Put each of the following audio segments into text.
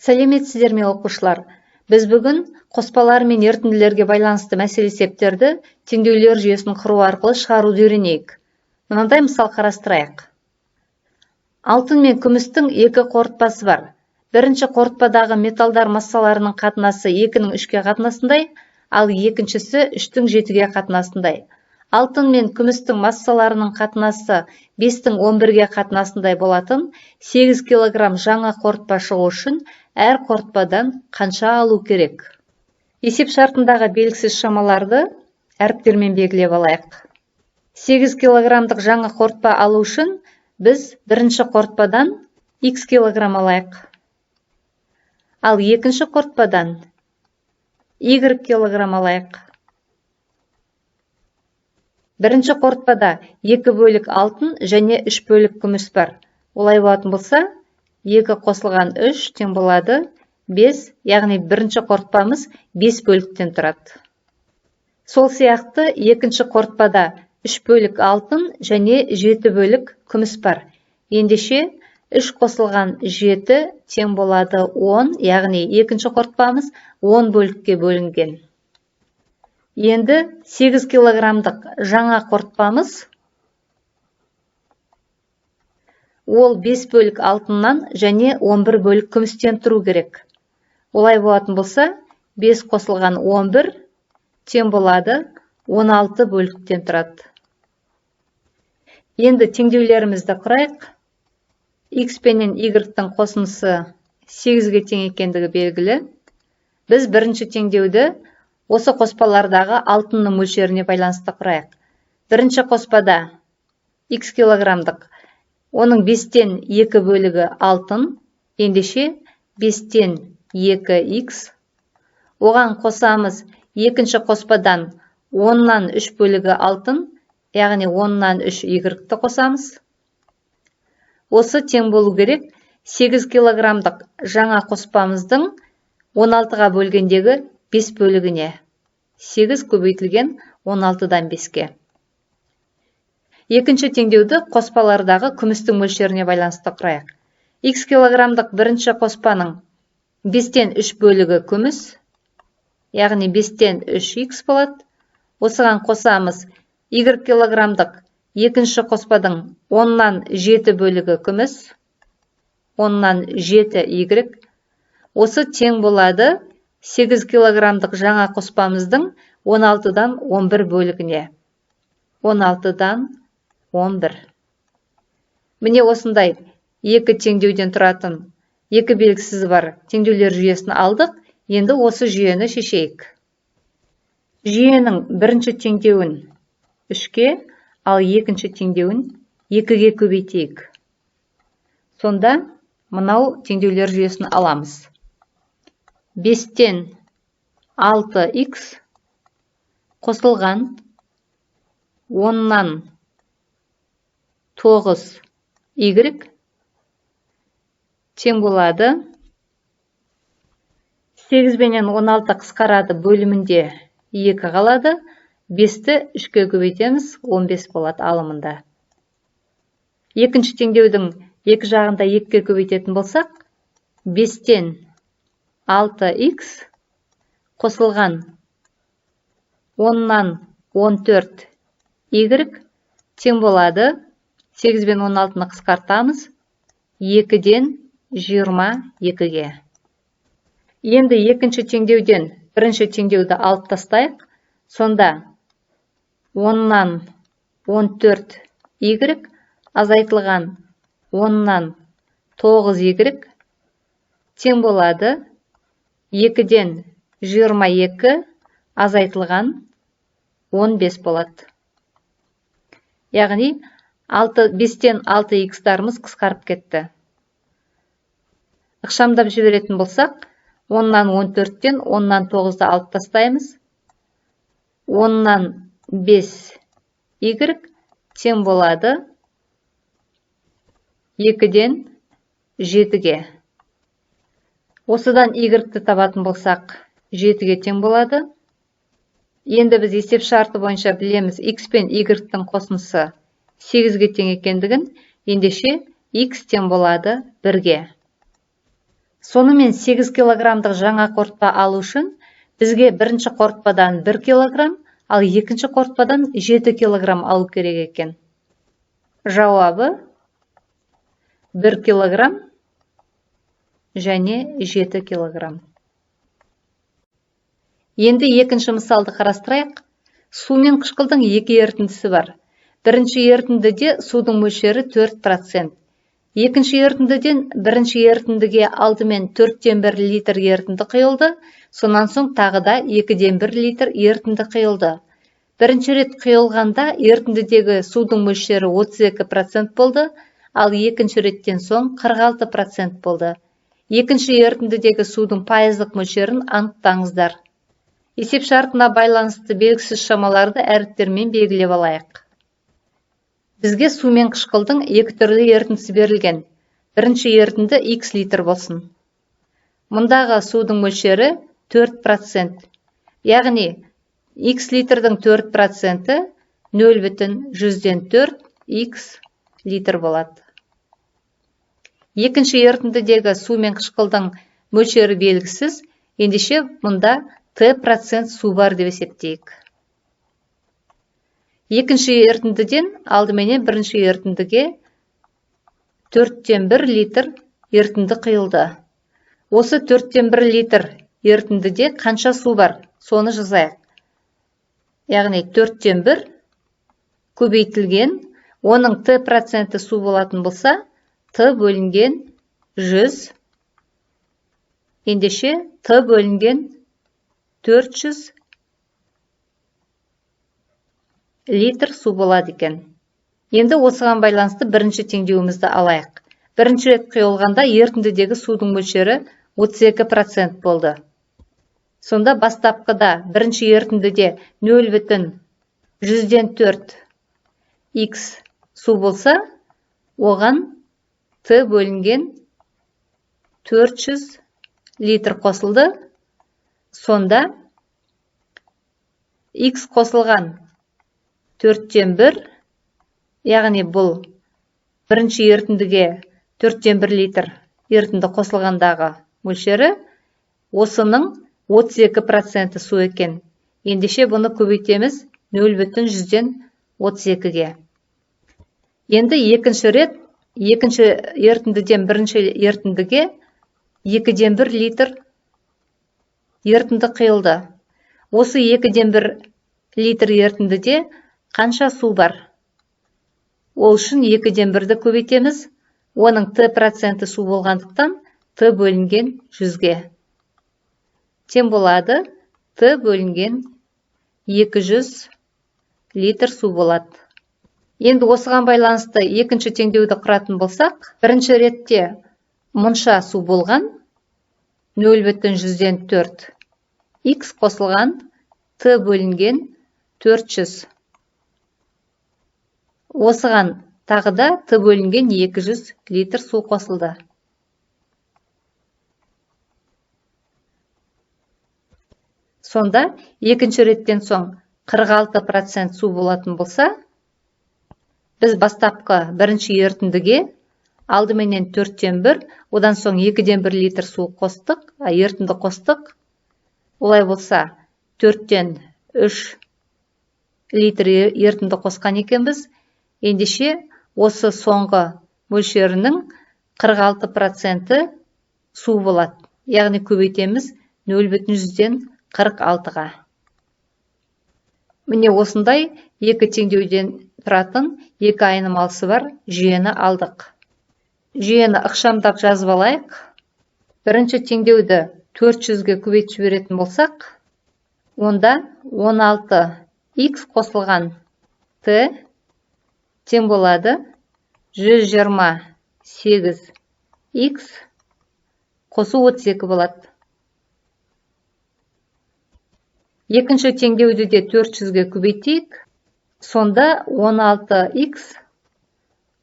Сәлеметсіздер ме, оқушылар? Біз бүгін қоспалар мен ерітінділерге байланысты мәселе есептерді теңдеулер жүйесін құру арқылы шығаруды үйренейік. Мынандай мысал қарастырайық. Алтын мен күмістің екі қорытпасы бар. Бірінші қорытпадағы металдар массаларының қатынасы 2-нің 3-ке қатынасындай, ал екіншісі 3-тің 7-ге қатынасындай. Алтын мен күмістің массаларының қатынасы 5-тің 11-ге қатынасындай болатын 8 килограмм жаңа қорытпа шығу үшін әр қорытпадан қанша алу керек? Есеп шартындағы белгісіз шамаларды әріптермен белгілеп алайық. 8 килограммдық жаңа қорытпа алу үшін біз бірінші қорытпадан x килограмм алайық. Ал екінші қорытпадан y килограмм алайық. Бірінші қорытпада 2 бөлік алтын және 3 бөлік күміс бар. Олай болатын болса, 2 қосылған 3 тең болады 5, яғни бірінші қорытпамыз 5 бөліктен тұрады. Сол сияқты екінші қорытпада 3 бөлік алтын және 7 бөлік күміс бар. Ендеше 3 қосылған 7 тең болады 10, яғни екінші қорытпамыз 10 бөлікке бөлінген. Енді 8 килограммдық жаңа қорытпамыз ол 5 бөлік алтыннан және 11 бөлік күмістен тұру керек. Олай болатын болса, 5 қосылған 11 тең болады 16 бөліктен тұрады. Енді теңдеулерімізді құрайық. X пенен Y-тің қосындысы 8-ге тең екендігі белгілі. Біз бірінші теңдеуді осы қоспалардағы алтынның мөлшеріне байланысты құрайық. Бірінші қоспада x килограммдық, оның 5-тен 2 бөлігі алтын, ендеше 5-тен 2x. Оған қосамыз екінші қоспадан 10-нан 3 бөлігі алтын, яғни 10-нан 3 y-ті қосамыз. Осы тең болу керек 8 килограммдық жаңа қоспамыздың 16-ға бөлгендегі 5 бөлігіне. 8 көбейтілген 16-дан 5-ке. Екінші теңдеуді қоспалардағы күмістің мөлшеріне байланысты құрайық. X килограммдық бірінші қоспаның 5-тен 3 бөлігі күміс, яғни 5-тен 3x болады. Осыған қосамыз Y килограммдық екінші қоспаның 10-нан 7 бөлігі күміс, 10-нан 7y. Осы тең болады 8 килограммдық жаңа қоспамыздың 16-дан 11 бөлігіне. 16-дан 11. Міне осындай екі теңдеуден тұратын екі белгісіз бар теңдеулер жүйесін алдық. Енді осы жүйені шешейік. Жүйенің бірінші теңдеуін 3-ке, ал екінші теңдеуін 2-ге көбейтейік. Сонда мынау теңдеулер жүйесін аламыз. 5-тен 6x қосылған 10-нан 9y тең болады. 8 бенен 16 қысқарады, бөлімінде 2 қалады. 5-ті 3-ке көбейтеміз, 15 болады алымында. Екінші теңдеудің екі жағында 2-ке көбейтетін болсақ, 5-тен 6x қосылған 10-нан 14y тең болады. 8 бен 16-ны қысқартамыз, 2-ден 22-ге. Енді екінші теңдеуден бірінші теңдеуді алып тастайық. Сонда 10-нан 14y азайтылған 10-нан 9y тең болады 2-ден 22 азайтылған 15 болады. Яғни 5-тен 6x-тарымыз қысқарып кетті. Ықшамдап жіберетін болсақ, 10-нан 14-тен 10-нан 9-ды алып тастаймыз. 10-нан 5y тең болады 2-ден 7-ге. Осыдан y-ті табатын болсақ, 7-ге тең болады. Енді біз есеп шарты бойынша білеміз x пен y-тің қосындысы 8-ге тең екендігін, ендеше x тең болады 1-ге. Сонымен 8 килограммдық жаңа қорытпа алу үшін бізге бірінші қорытпадан 1 килограмм, ал екінші қорытпадан 7 килограмм алу керек екен. Жауабы 1 килограмм және 7 килограмм. Енді екінші мысалды қарастырайық. Су мен қышқылдың екі ерітіндісі бар. Бірінші ерітіндіде судың мөлшері 4%. Екінші ерітіндіден бірінші ерітіндіге алдымен 1/4 литр ерітінді құйылды, сонан соң тағы да 2,1 литр ерітінді құйылды. Бірінші рет құйылғанда ерітіндідегі судың мөлшері 32% болды, ал екінші реттен соң 46% болды. Екінші ерітіндідегі судың пайыздық мөлшерін анықтаңыздар. Есеп шартына байланысты белгісіз шамаларды әріптермен белгілеп алайық. Бізге су мен қышқылдың екі түрлі ерітіндісі берілген. Бірінші ерітінді x литр болсын. Мұндағы судың мөлшері 4%. Яғни x литрдің 4%-і 0,4 x литр болады. Екінші ерітіндідегі су мен қышқылдың мөлшері белгісіз, ендеше мұнда Т процент су бар деп есептейік. Екінші ерітіндіден алдыменен бірінші ерітіндіге 1/4 литр ерітінді құйылды. Осы 1/4 литр ерітіндіде қанша су бар, соны жазайық. Яғни 1/4 көбейтілген, оның Т проценті су болатын болса, Т бөлінген 100, ендеше Т бөлінген 400 литр су болады екен. Енді осыған байланысты бірінші теңдеуімізді алайық. Бірінші рет құйылғанда ерітіндідегі судың мөлшері 32% болды. Сонда бастапқыда бірінші ерітіндіде 0,4 x су болса, оған Т бөлінген 400 литр қосылды. Сонда x қосылған 1/4, яғни бұл бірінші ерітіндіге 1/4 литр ерітінді қосылғандағы мөлшері, осының 32% су екен. Ендеше бұны көбейтеміз 0,32-ге. Енді екінші рет, екінші ерітіндіден бірінші ерітіндіге 2,1 литр ерітінді құйылды. Осы 2,1 литр ерітіндіде қанша су бар? Ол үшін 2,1-ді көбейтеміз. Оның Т проценті су болғандықтан Т бөлінген 100-ге. Тең болады Т бөлінген 200 литр су болады. Енді осыған байланысты екінші теңдеуді құратын болсақ, бірінші ретте мұнша су болған 0,4 x қосылған Т бөлінген 400. Осыған тағы да Т бөлінген 200 литр су қосылды. Сонда екінші реттен соң 46% су болатын болса, біз бастапқы бірінші ерітіндіге алдыменен 1/4, одан соң 2,1 литр су қостық, ерітінді қостық. Олай болса 3/4 литр ерітінді қосқан екенбіз. Ендеше осы соңғы мөлшерінің 46% су болады. Яғни көбейтеміз 0,46-ға. Міне осындай екі теңдеуден тұратын екі айнымалысы бар жүйені алдық. Жүйені ықшамдап жазып алайық. Бірінші теңдеуді 400-ге көбейтіп жіберетін болсақ, онда 16x қосылған т тең болады 128x қосу 32 болады. Екінші теңдеуді де 400-ге көбейтейік. Сонда 16x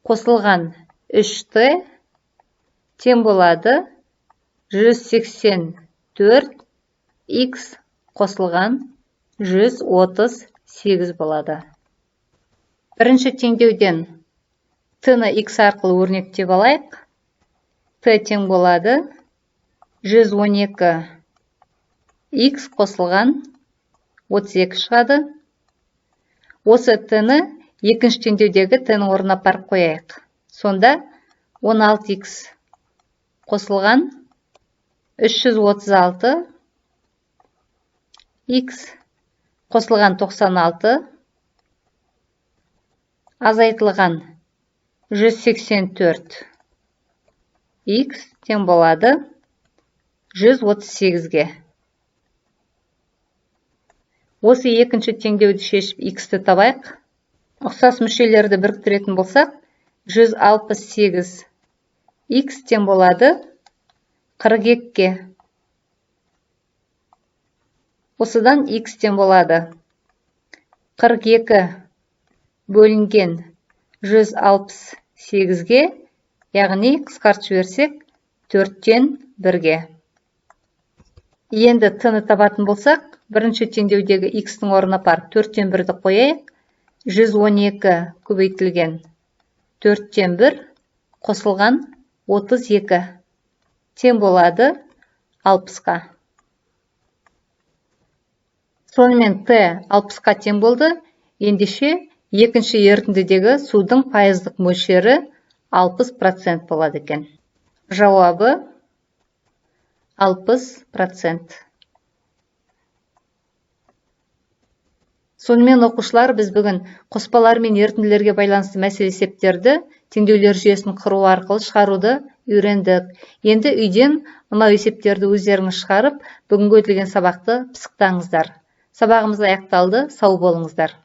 қосылған 3t тең болады 184x қосылған 138 болады. Бірінші теңдеуден t-ні x арқылы өрнектеп алайық. T тең болады 112 х қосылған 32 шығады. Осы т-ні екінші теңдеудегі т-ның орнына апарып қояйық. Сонда 16х қосылған 336 х қосылған 96 азайтылған 184 х тең болады 138-ге. Осы екінші теңдеуді шешіп х-ті табайық. Ұқсас мүшелерді біріктіретін болсақ, 168 х тең болады 42-ге. Осыдан х тең болады 42 бөлінген 168-ге, яғни қысқартып жіберсек 4-тен 1-ге. Енді т-ны табатын болсақ, бірінші теңдеудегі х-тің орнына апарып 4-тен 1-ді қояйық. 112 көбейтілген 4-тен 1 қосылған 32 тең болады 60-қа. Сонымен т 60-қа тең болды. Ендеше екінші ерітіндідегі судың пайыздық мөлшері 60% болады екен. Жауабы 60%. Сонымен оқушылар, біз бүгін қоспалар мен ерітінділерге байланысты мәселе есептерді теңдеулер жүйесін құру арқылы шығаруды үйрендік. Енді үйден мынау есептерді өздеріңіз шығарып, бүгінгі өтілген сабақты пысықтаңыздар. Сабағымыз аяқталды. Сау болыңыздар.